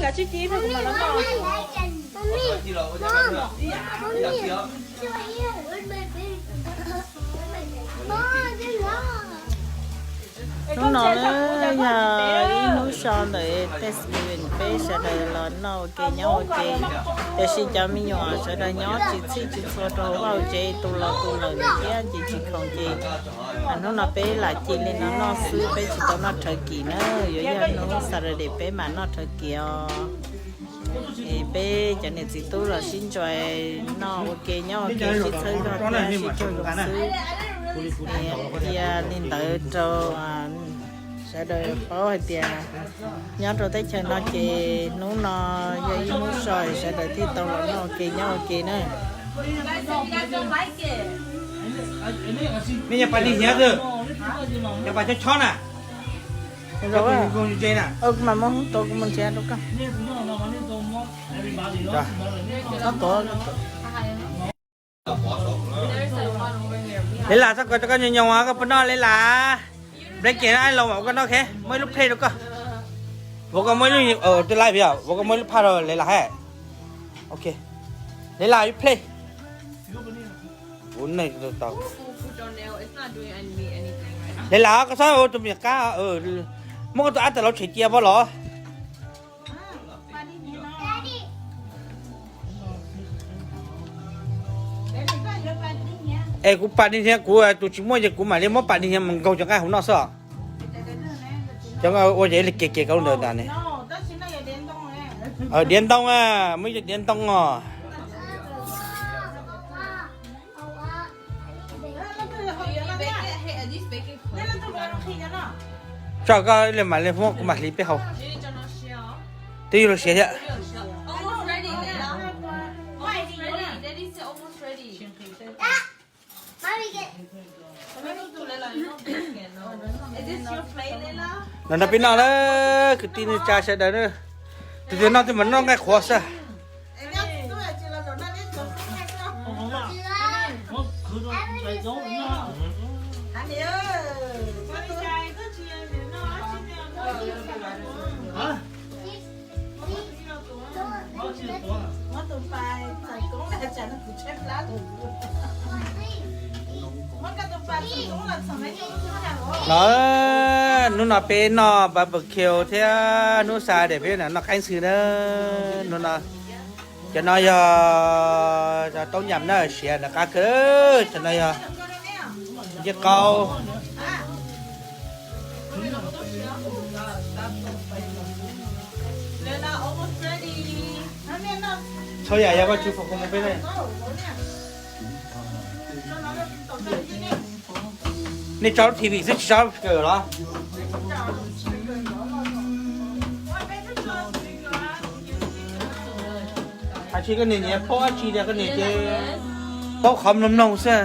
Tsis ci no kuv mam los noj. Hnub no yog ib hnub so ntawm Thanksgiving, peb sawv daws los noj ua ke nyob ua ke, tiam sis cov me nyuam sawv daws nyob tsis txhij tsis txhua rau hauv vaj hauv tsev, tus los tus lawm lawm thiab ces tsis khoom ces hnub no peb lam cia li no noj xwb, peb tsis tau noj turkey na, yuav yog hnub Saturday peb mam noj turkey os. Es peb cov niam txiv tub los sib ntsuas noj ua ke nyob ua ke, sib txhawb zog thiab sib raug zoo xwb. Cia li ntawd rau sawv daws paub hais tias nyob rau teb chaws no ces hnub no yog ib hnub so sawv daws thiaj tau los noj ua ke nyob ua ke na. Nej yog pas nig hiav twg? Yog pas chob chob na. Kuv mam muab hoob tuav kuv mus nrhiav rau koj. Lev las, txhob kov rau koj nyoos nyoos, koj puas noj lev las? Break no los ua koj noj, muaj ib lub play rau koj. Vauv koj muaj ib lub, twb laib vim vauv koj muaj ib lub phaj rau lev las hab. Ok, lev las ib play. Lev las, koj txhob ua tus me nyuam qab, muab koj tus ab tawm los tshem cia pab los. Es kuv pas nig hniav, kuv tus tsis muaj ces kuv mam li muab pas nig hniav mus nkaug cov nqaij hauv noj xwb os. Cov ua ces li kiag kiag kauv ntawd tas ne. Diav ntoo, muaj ib co diav ntoo os. Tso koj ib leeg mam li muab, kuv mam hliv peb haus. Twb yuav luag siav thiab. Los nrog peb noj na, kwv tij neej tsa sawv daws na. Tus twg noj twg mas noj nqaij qhuav xwb. Los, hnub no peb noj barbecue thiab hnub Saturday peb noj qaib ntxhw na. Hnub no, cov no yog taub nyam na, siav nram qab kawg. Cov no yog ncej qaub. Txhua yam yog Vaj Tswv foom koob rau peb. Nej tso lub T V xwb tsis tso speaker los? Hais tsis koj niam nyiam paub dab tsi tias koj niam ces paub qhov mloog mloog xwb.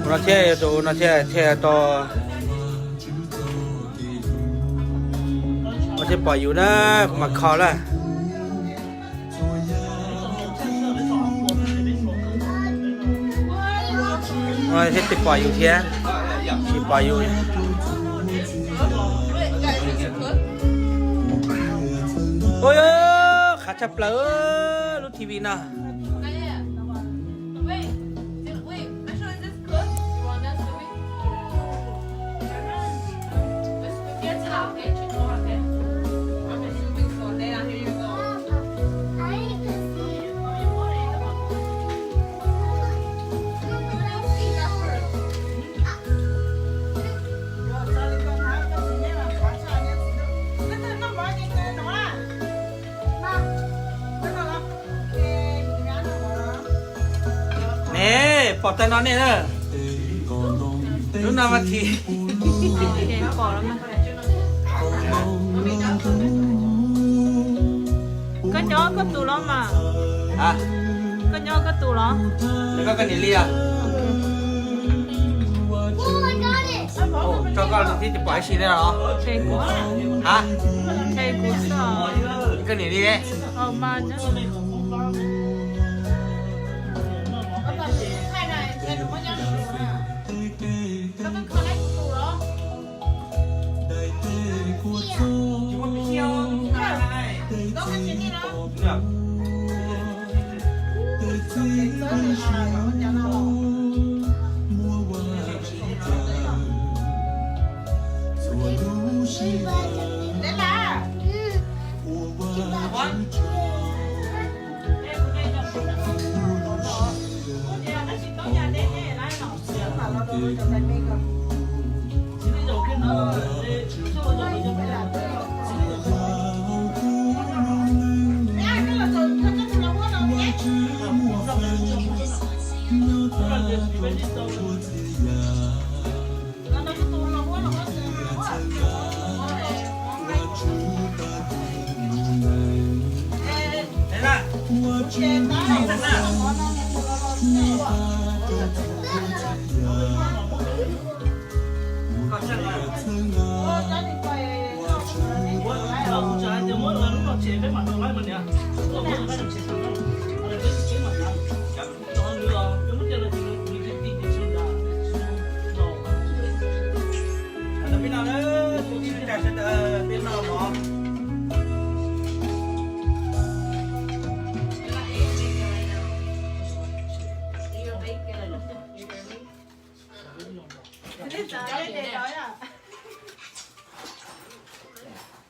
Tus no thiaj, tus no thiaj, thiaj tau. Ua thiaj pom yus na, kuv mam kho na. Ua thiaj pom yus thiab, tsis pom yus. Ua, qhav tshaj plaws lub T V no. Ne, pom tag no nej na. Lub no mas thim. Koj nyob koj tus los mas. Koj nyob koj tus los? Koj, koj niam li os. Tso koj los thiab tsis pom ib si li los? Ntshe kuv xwb. Ntshe kuv xwb os. Koj niam li. Mas,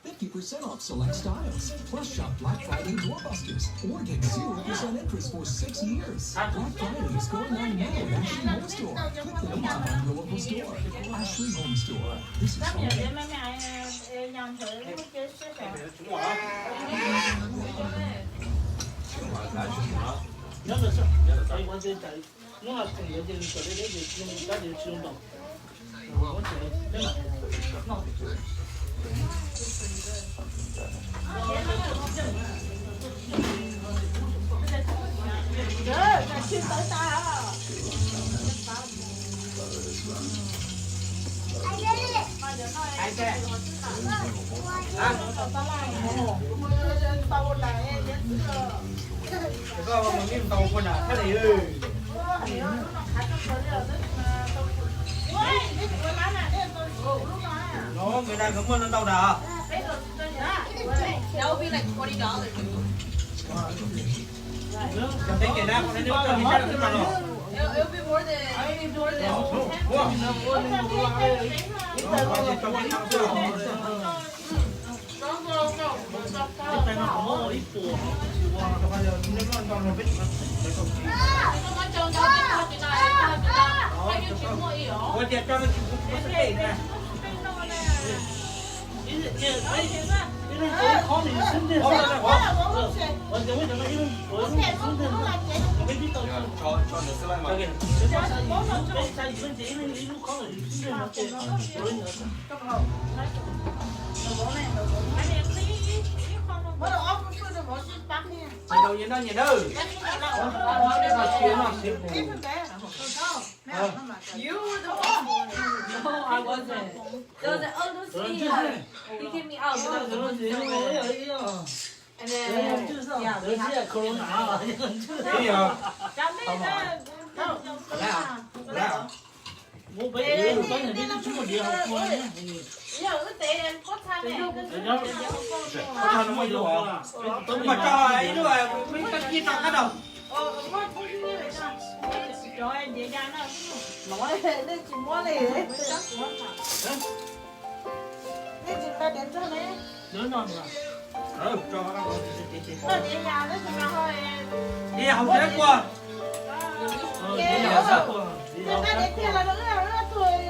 Fifty percent off select styles. Plus shop Black Friday doorbusters. Or get zero percent interest for six years. Black Friday is going on now at Ashley Home Store. Click the link to find your local store. Ashley Home Store. This is home. That would be like twenty dollars. It'll, it'll be more than, it'll be more than ten. You were the one. No, I wasn't. There was an, oh, Lucy. He kicked me out because of the, and then, yeah, we have to. Mas tso ib lub, muab koj kib tso kab daus. Nej tsis muab li. Nej tsis nqa diav txog ne. Tso diav yas, nej tsis nqa hau. Diav yas hauv tsev puas? Nqa diav tiag los wb, wb tuag.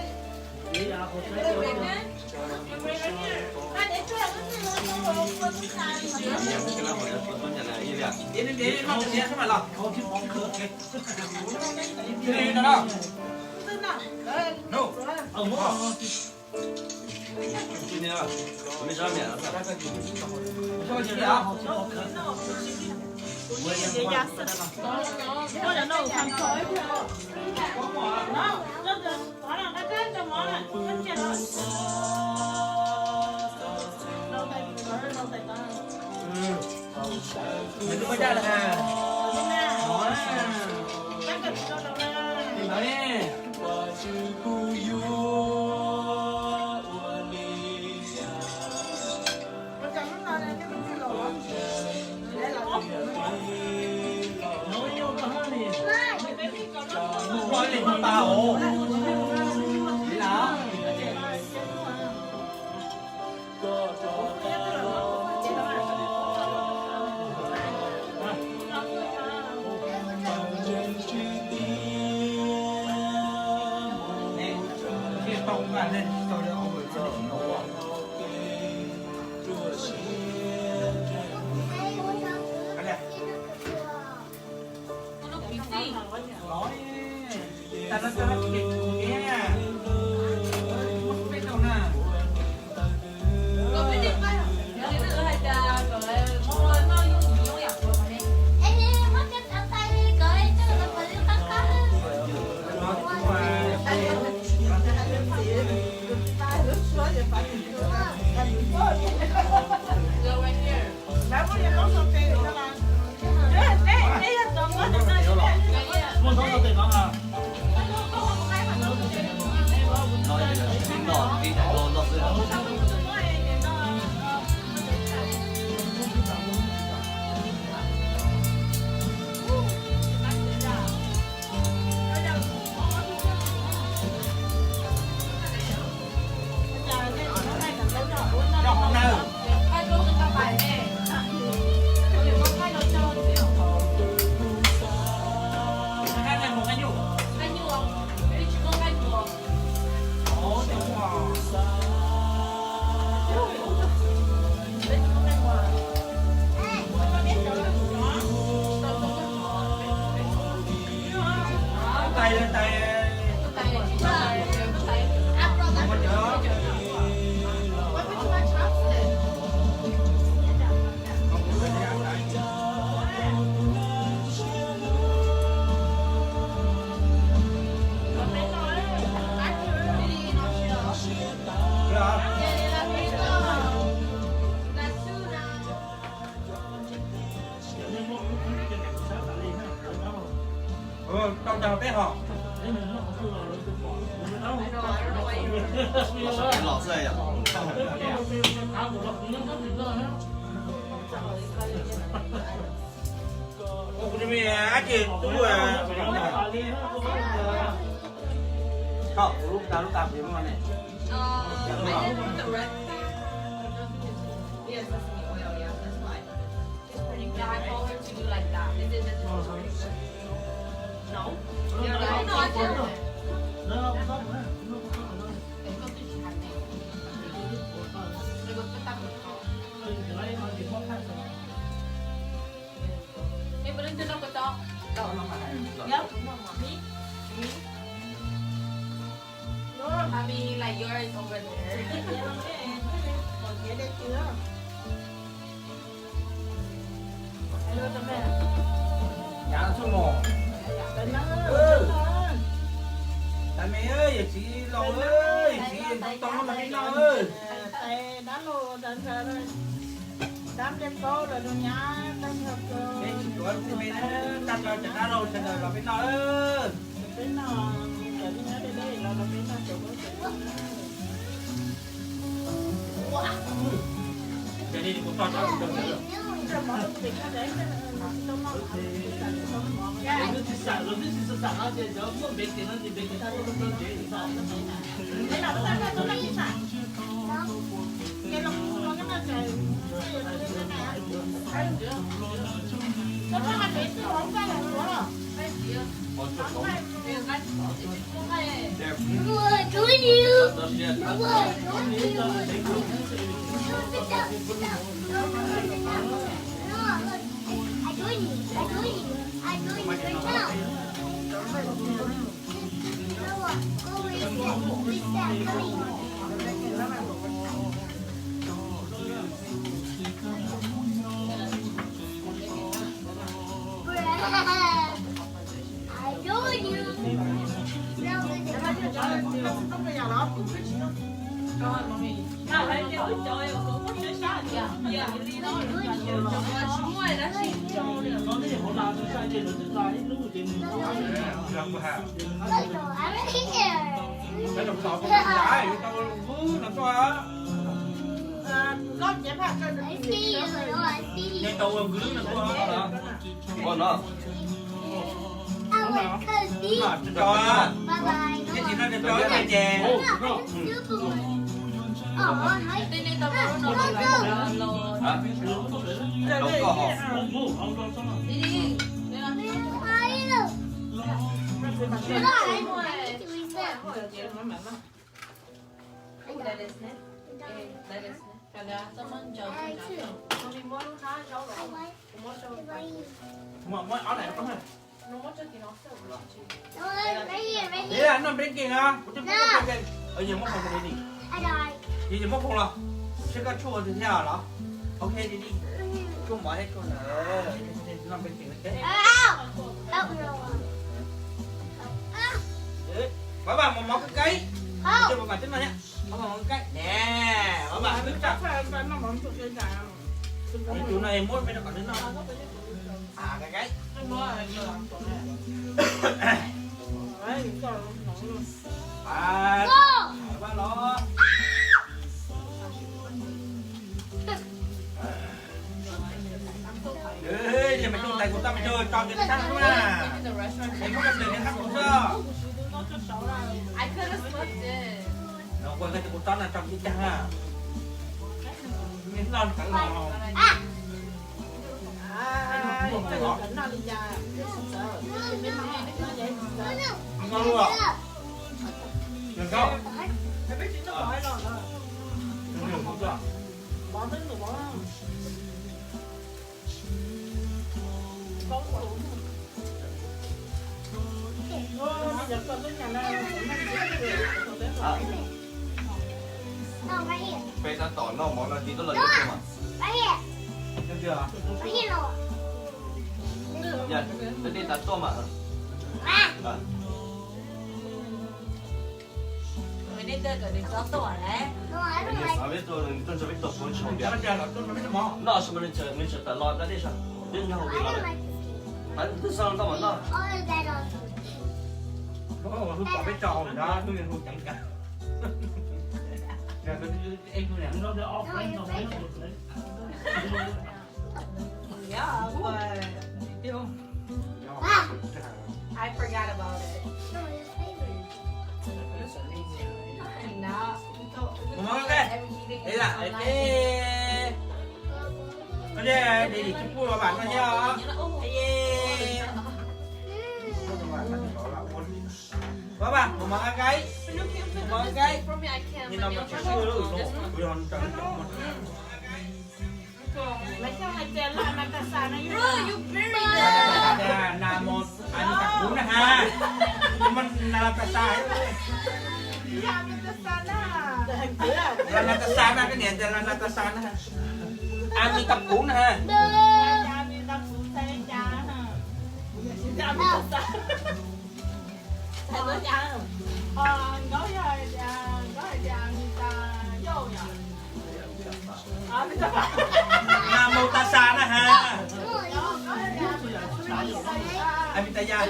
Tau nrog peb hos. Ua kuv me ab ces tub, koj kuv lub tas lub tas kuv yuav muaj ne. Tais me, yawm txiv laus, yawm txiv tau tau los peb noj. Dab laug, dab ntsha, dab nplej kaub los rau nyab, dab ntsha, tsis tuav kuv me, dab ntsha cov dab laug sawv daws los peb noj. Peb noj, cov nyab deb deb los los peb noj cov huab cov cua. Ua no. Tso, tso, ces tsis no tso ces. Noj nplej nkeeg no, kuv twb pub noj nplej nkeeg. Yog muab phoo li, yog muab phoo los, seb koj tshuaj ua twg thiab los. Ok, li li, tshuaj mov thiab tshuaj ntawd, noj nplej nkeeg. Pab Vam mov mov kab kaib, pab Vam twb noj thiab, mov mov kab kaib ne, pab Vam twb tsa. Tus no muab me rau kom nws noj. Kab kaib. Pab los. Ej, mas coj tais kuv toj mas tso kiag rau sab no na. Es muab koj tais kiag rau kuv toj. No kuv tais kuv toj no tso kiag na. Me noj tawv los. Noj luaj. Noj. Peb tab tom noj mov no tsis tuaj los yuav tuaj mas. Yog, nej tab tuaj mas. Nws xav peb tuaj, nws tuaj nrog peb tuaj puav ntshau tias noj sis mas nws txawm tawm los dab dej sas, twb nrog hauv pem los lawm. Twb xav tau mas noj. Hu pom peb tso hauv no, hu ceev ceev. Yeah, but I forgot about it. And now, Mus mov kab kaib. Ej, lam, ej, koj niag dej tsis pub Vam noj thiab os. Vam, mus mov kab kaib. Mov kab kaib. Nim no mas tsis swb lawm, kuv yog Nas mos a mis tas kuv na ha. Nas mos a mis tas kuv na ha. A mis tas kuv na ha. Nas mos tas xas na ha. A mis tas yas.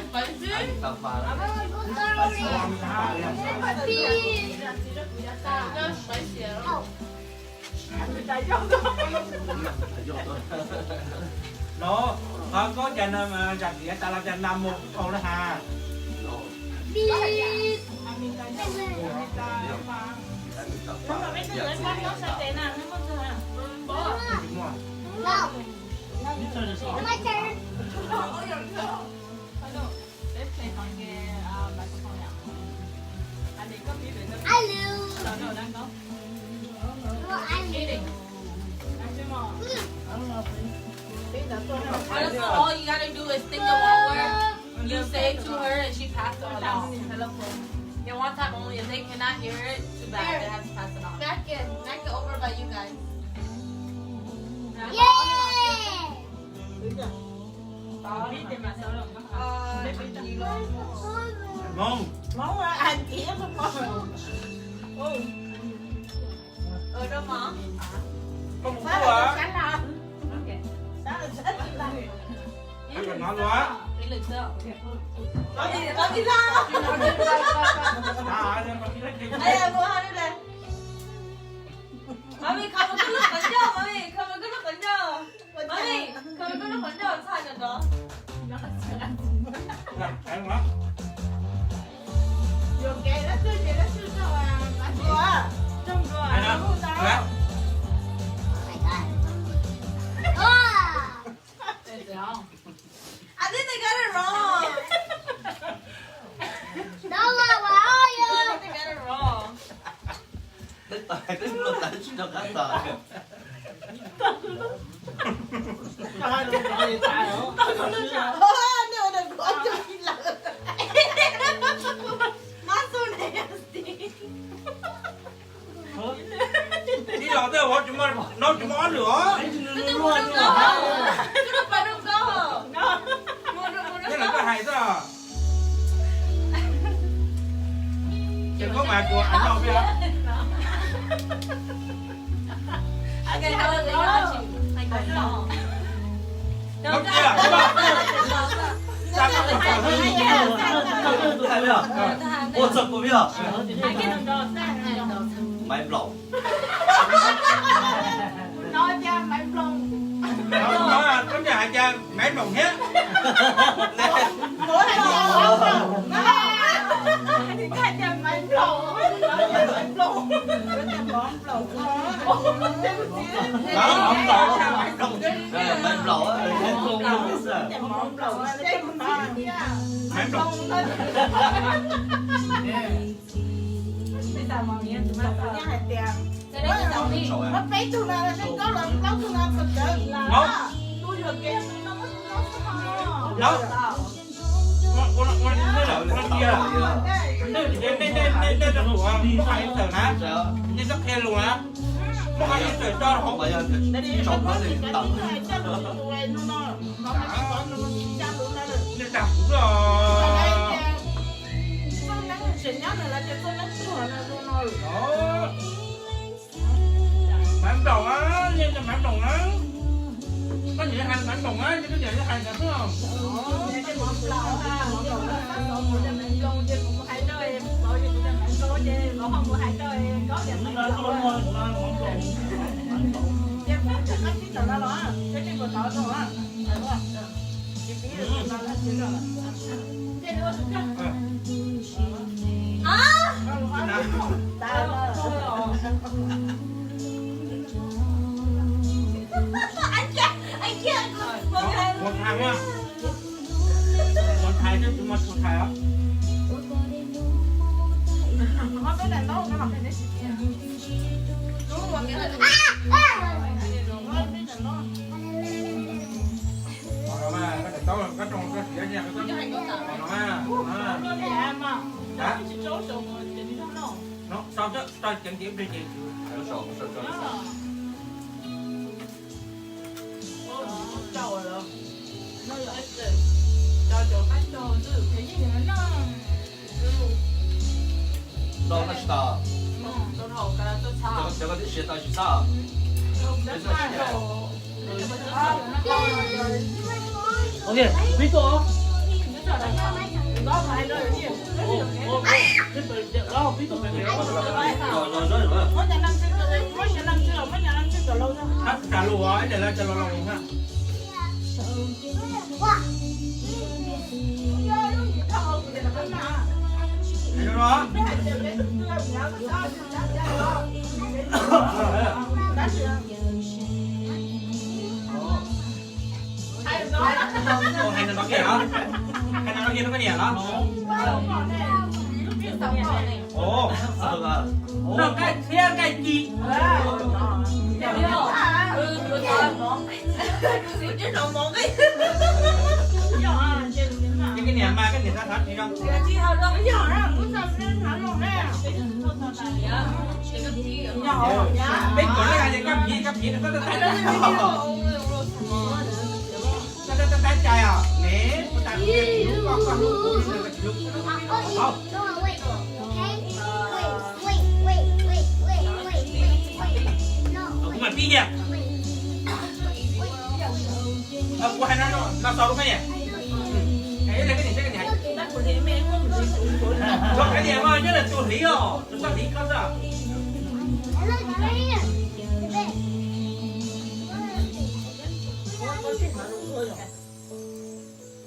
No, qhov koj cas no zam tiav tas los cas nas mos dhau na ha. Honestly, all you gotta do is think of one word you say to her and she pass it along. Yeah, one time only. If they cannot hear it, too bad. They have to pass it on. Back in. Back it over by you guys. Yay! Hmoob. Hmoob, ai, koj mus kua. Hais kom hnov dua. Mami, khov mus koj lub qhov ncauj, Mami, khov mus koj lub qhov ncauj. Mami, khov mus koj lub qhov ncauj, txhob hais nrov. I think they got it wrong. No, no, no, no. I think they got it wrong. Twb tau hais twb luag tas tsis nrog qab tau. Ib los tej ua tsis muaj, nov tsis muaj ob lwm os. Tej los koj hais xwb. Ces koj mas tus a noj peb. Ua txog kuv yog Maiv Nplaum. Koj niam hais tias Maiv Nplaum thiab. Maiv Nplaum. Maiv Nplaum. Maiv Nplaum. Muab peb tug no, koj los plaub tug no txog tsawv. Ua, ua, ua, ua, ua, nej, nej, nej, nej, nej rau kuv, muab hais ib txawm na, nej txhob qhia lus na, muab hais ib txawm tso hauv. Nej dag kuv os. Maiv Nplaum a, nej Maiv Nplaum a. Koj niam hais Maiv Nplaum a, ces koj niam hais ntawd xwb. Ua thaiv, ua thaiv, ua thaiv os. Sau, sau, sau, sau, sau, sau, sau. Tau tsis tau? Cov koj twb siav tau tsis txhob. Ok, pib tuaj. Tab sis tas lus os, ib daim lawv cov los los lus na. Hais no no kiag los? Hais no no kiag rau koj niam los? Noj nqaij txhiab nqaij ci. Ces koj niam mas koj niam xav xav tsis zoo. Peb tuav lej hais tias koj phiv, koj phiv, koj tab tab tab tab tab tab cai os. Neb, kuv tas kuv hlub koj, koj hlub kuv, koj hlub kuv. Kuv mam pib kiag. Kuv hais no, no xaus rau koj niam. Hais ib le koj niam saib koj niam hais. Koj niam mas nyob lawm tus hliv os, tus txoj hliv koj xwb.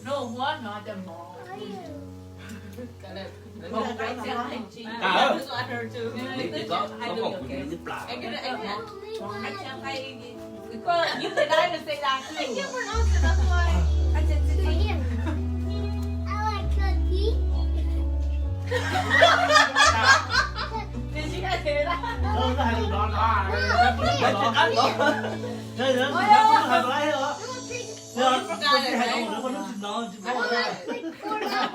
Lub huab no cov mov.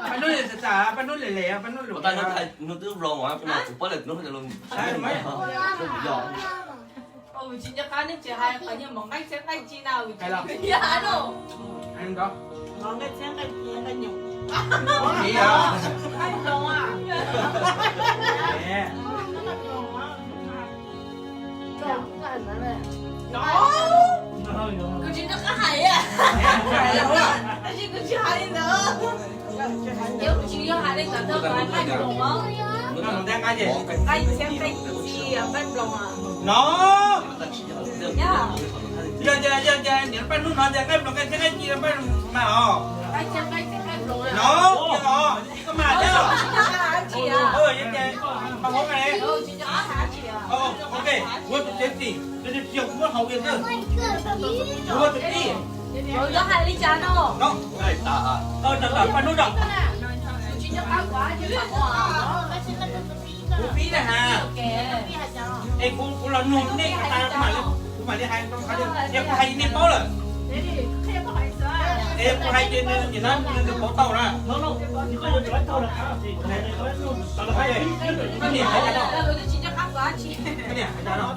Paj Nub xav xav, Paj Nub lem lem, Paj Nub lem. Ua ntawm hnub twb vlog mas kuv paub lawm hnub no los saib mas. Tsis nco qab nej tsis hais qhov nyiaj mov nqaij txhiab nqaij ci na. Hais los. Hais los. Mov nqaij txhiab nqaij ci nqaij nyoos. Nqaij nyoos. Kuv tsis nco qab hais, tab sis kuv tsis hais li ntawd. Ces kuv tsis yog hais li ntawd, tau nqaij nploos os. Nqaij txhiab nqaij ci nqaij nploos os. No. Yog, yog, yog, yog niam Paj Nub no tias nqaij nploos nqaij txhiab nqaij ci nqaij nploos mas os. Nqaij txhiab nqaij ci nqaij nploos os. No, yog os, koj mas thiab. Ok, ua tus tsev txim, tus tsev txim kuv muab haus kiag xwb. Ua tus tij. Paj Nub no. Kuv pib na has. Es kuv, kuv los nug nej tas kuv mam li, kuv mam li hais rau qhov, yog kuv hais nej paub lawm. Es kuv hais ces nim no nws paub tau na. Koj niam hais cas no? Koj niam hais cas no?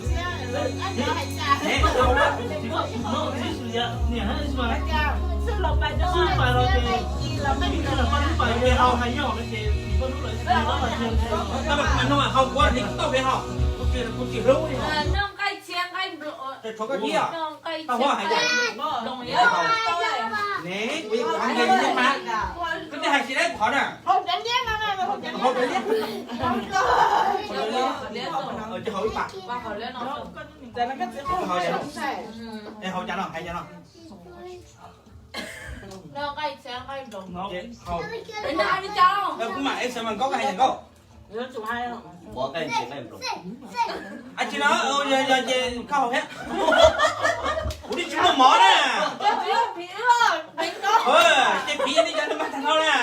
Noj nqaij txhiab nqaij nploos. Tau hais tias, ne, kuv yeej qhov ntiag li mas, koj twb hais tsis dab qhov na. Hau cov liab, ces hau ib pas. Hau cas no, hais cas no? Kuv mam es xav mas nkauj koj hais tias nkauj. Tsis no, yog ces koj haus thiab. Kuv twb tsis muaj mov na. Ces phiv nej cov neeg mag tag nrho na.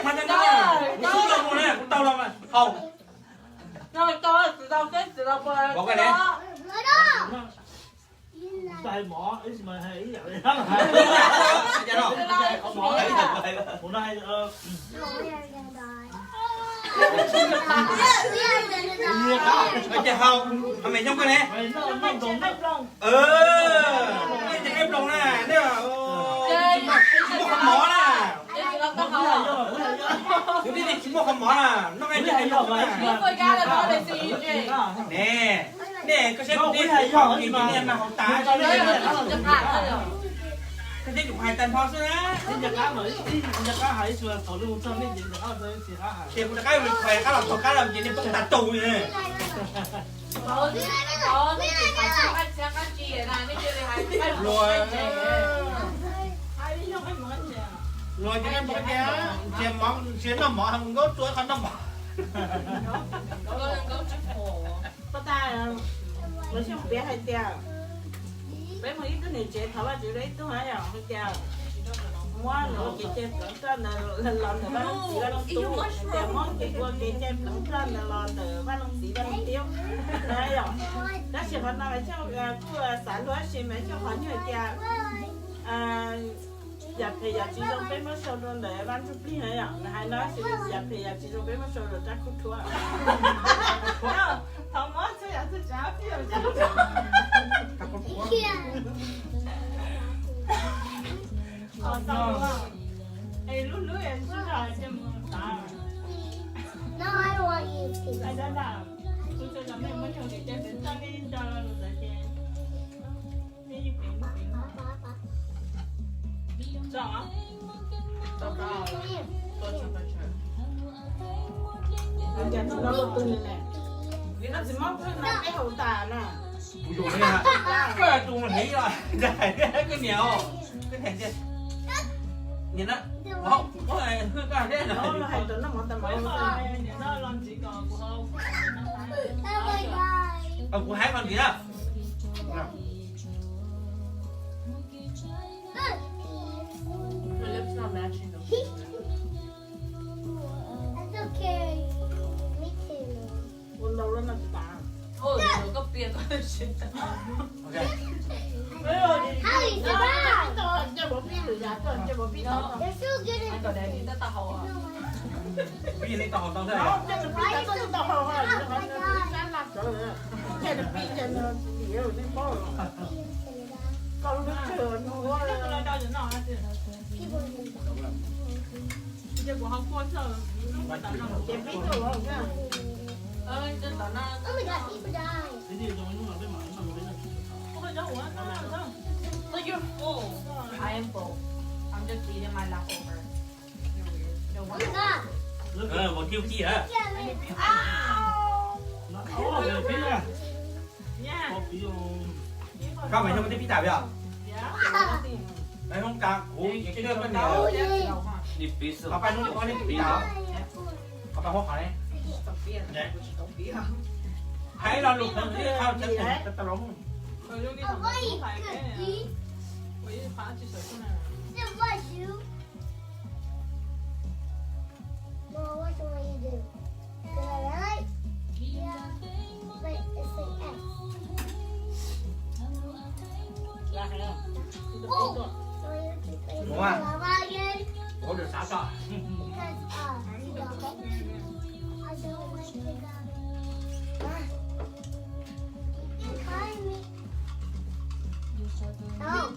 Mag tag nrho na. Kuv xub los mus na, kuv tau los mas haus. Ua koj ne. Ces haus, haus me xyoob koj ne. Nqaij txhiab nqaij nploos na, nej tsis muaj qhov mov na. Kuv twb tias tsis muaj qhov mov na, noj nqaij txhiab nqaij nploos na. Ne, nej koj saib kuv twb hais yog ib niag mas haus tas. Koj twb tsuas hais tag nrho xwb na. Ces kuv rov qab mus qhov qab los txog qab los ces nej poob tas tus li. Luag ces nej poob ces, ces mov, ces noj mov, nkauj tua qhov noj mov. Pab tas, lawv xyoj piav hais tias peb mus ib tug niam tsev thov Vajtswv rau ib tug na yom, hais tias muab nws ua kev cai pleev roj ntawd los ntawm Vaj Leej Txiv Vaj Leej Tub, hais tias muab kev ua kev cai pleev roj ntawd los ntawm Vaj Leej Txiv Vaj Leej Tub na yom. Tab sis qhov no mas xyoj kuj xav luag tab sis mas xyoj qhov nyuag hais tias yam phem yam tsis zoo peb muab sau rau ntawm Vaj Ntsuj Plig na yom, nws hais no sis yam phem yam tsis zoo peb muab sau rau rab khub rhuab. Thov muab txhua yam txhua tsav pib rau rab khub rhuab. Qhov tau es lub lub es sub rau ces mus tav. Kuv txhua cov mej muab nyuag kev cai pem toj nej tso lus ntawd ces nej yeej pem lub pem no. Tso, tso, tso. Ces no lus twg ne? Vim no tsis muab peb haus tas na. Kuv tus heev os, koj niam os, koj niam tias, niam na, hwj koj thiab. Kuv haib koj ntxiv na. So you're full. I am full. I'm just eating my leftover. Ua kiv kiv hab. Koj mas yog muaj tej pib tas peb os? Peb hnub tas kuv ces koj niam. Qhov paj hnub li ob hnub pib tas. Qhov paj huab qhov ne. Hais lo lus qhov twg qhov tseem tau los. Mom, what do you want to do? Gonna ride? Yeah. Wait, it's like X. Oh, so you have to play the lava again? Because, uh, I don't like the gravity. Ah. You can climb me. Help!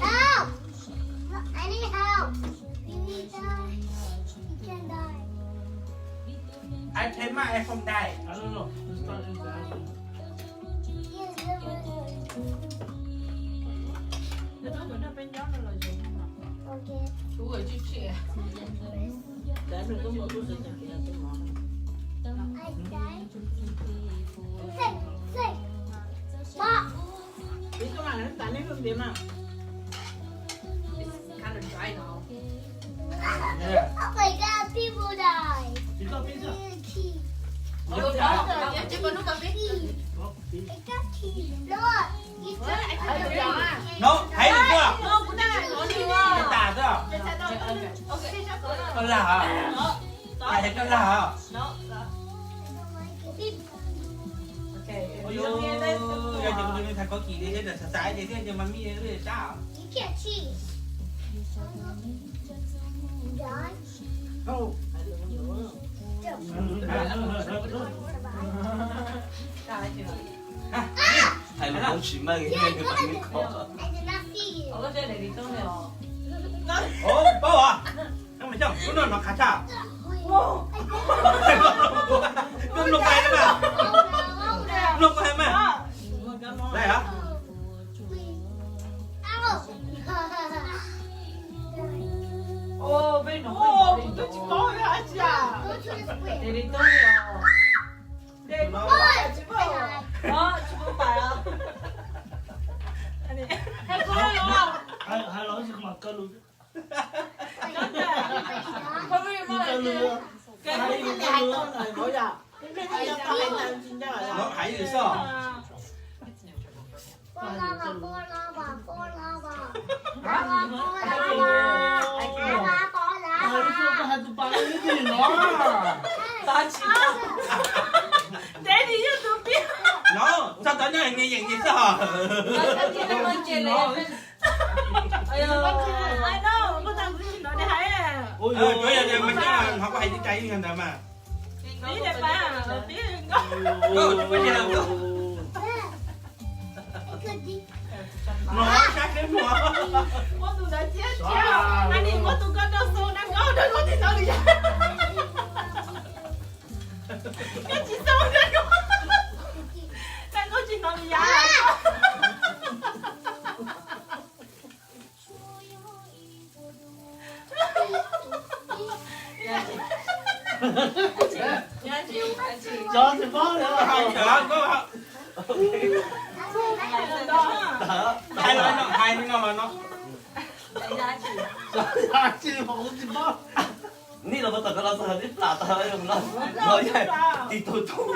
Help! I need help. You need to, you can die. I take my iPhone die. I don't know. It's not in the bathroom. Okay. I die. Sick, sick. Mom. It's kind of dry now. Oh my God, people die. It got pizza. It got pizza. Look, you No, hais li xwb. Koj lag hov? Hais koj lag hov? Yog ces kuv tus nus tham kov kim li thiab, xav xav ces thiaj mas mij lub sab. Hais lus tsis meej, nws mas nws kho. Paub os, no mas coj lub no no qhav tshaj. Koj mloog pais na mas, mloog koj hais mas. Lais hov? Hais los tsis mam koj lus. Hais li xwb. Daddy, yog tus pib. No, txog tod nyob nws yeem ces xwb hos. I know, koj tau kuv tsis hnov nws hais. Yuav yog tias mas coj hnov koj hais tib cai yeej yog ntawd mas. Pib li pab, pib li nkauj. Nkauj tsis muaj nyiaj los nkauj. Mloog sab seb mloog. Muab tus ntawd txiab txiab, hais tias muab tus ko rau xu na, nkauj rau lub tib hnov li yog. Koj tsis xu na, nkauj tsis hnov li yog. Cov tsis paub li. Hais los no, hais li no los no. Tsis paub. Nej los puas tom ko los txog tib plam tag no, no yog tib tug tug.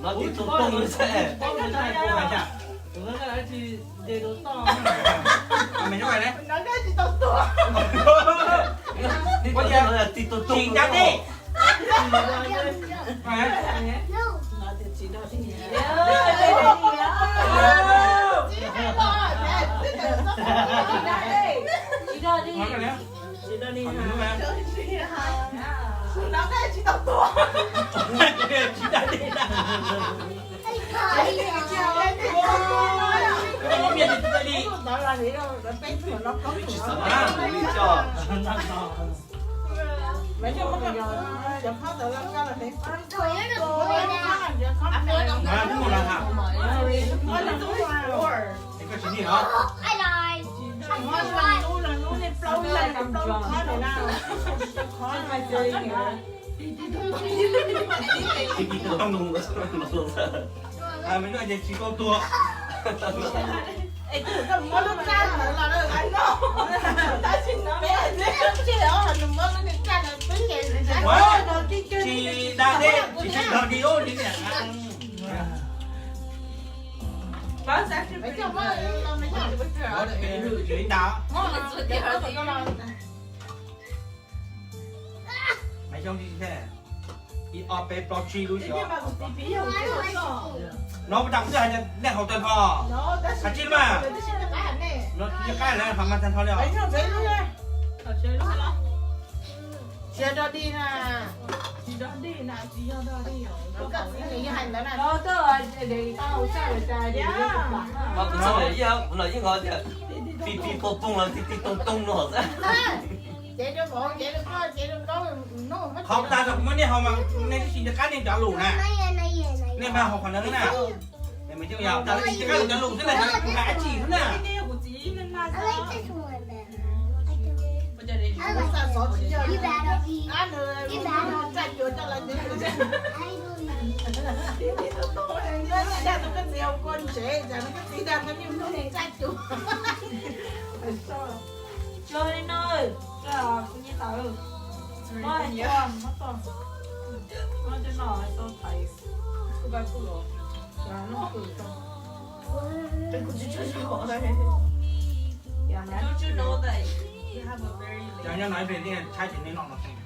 No tib tug tug xwb. Tib tug tug. Tsis tau tuag. Tsis da dej, tsis da dej. Maiv Xyooj, ib ob peb plaub tsib lub xyov. No puas tas kuv twb hais tias nej haus tag nrho. Hais tsis mas. No tsis qab lawm, haus mas tag nrho li os. Mas kuv txoj lawm, kuv los yeej hais tias pib pib pom poog los ti ti toog toog no xwb. Qhov tas kuv muab nej haus mas nej twb tsis nco qab nej cov lus na. Nej mas haus qhov ntawd na. Maiv Xyooj, yog tas lawv tsis nco qab lus cov lus xwb na, kuv hais dab tsi xwb na. Cov nyob no ib pliag nej tshaib ces nej noj no xwb.